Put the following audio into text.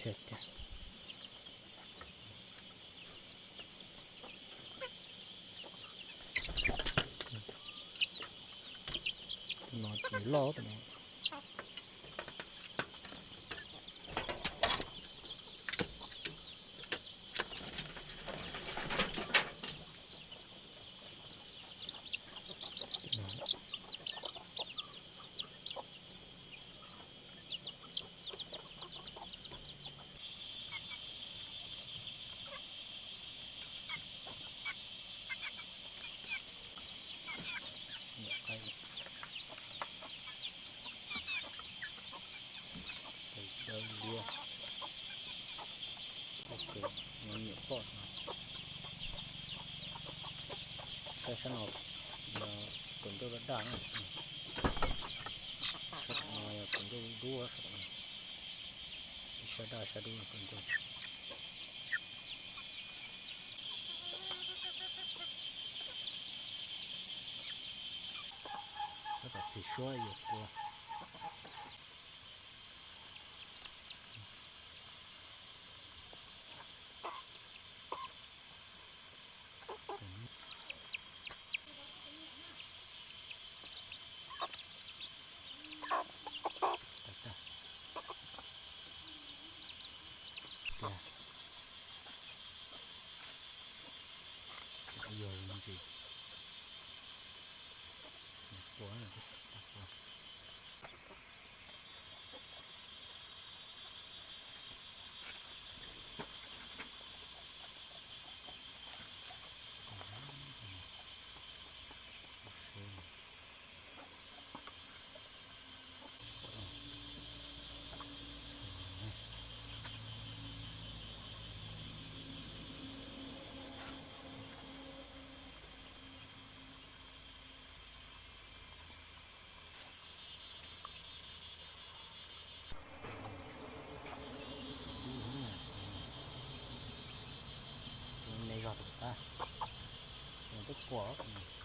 Thiab tias no ces loj no. Dawb liab, no nyuam poj no. Saib sab no, tus ncauj daj daj na. Sab no tus ncauj dub dub, sab daj sab dub tus ncauj. Tab tom tsis suab yuav kua. Tiag, yog me ntsis, kua, kua. Me zog tus tag, twb quaj.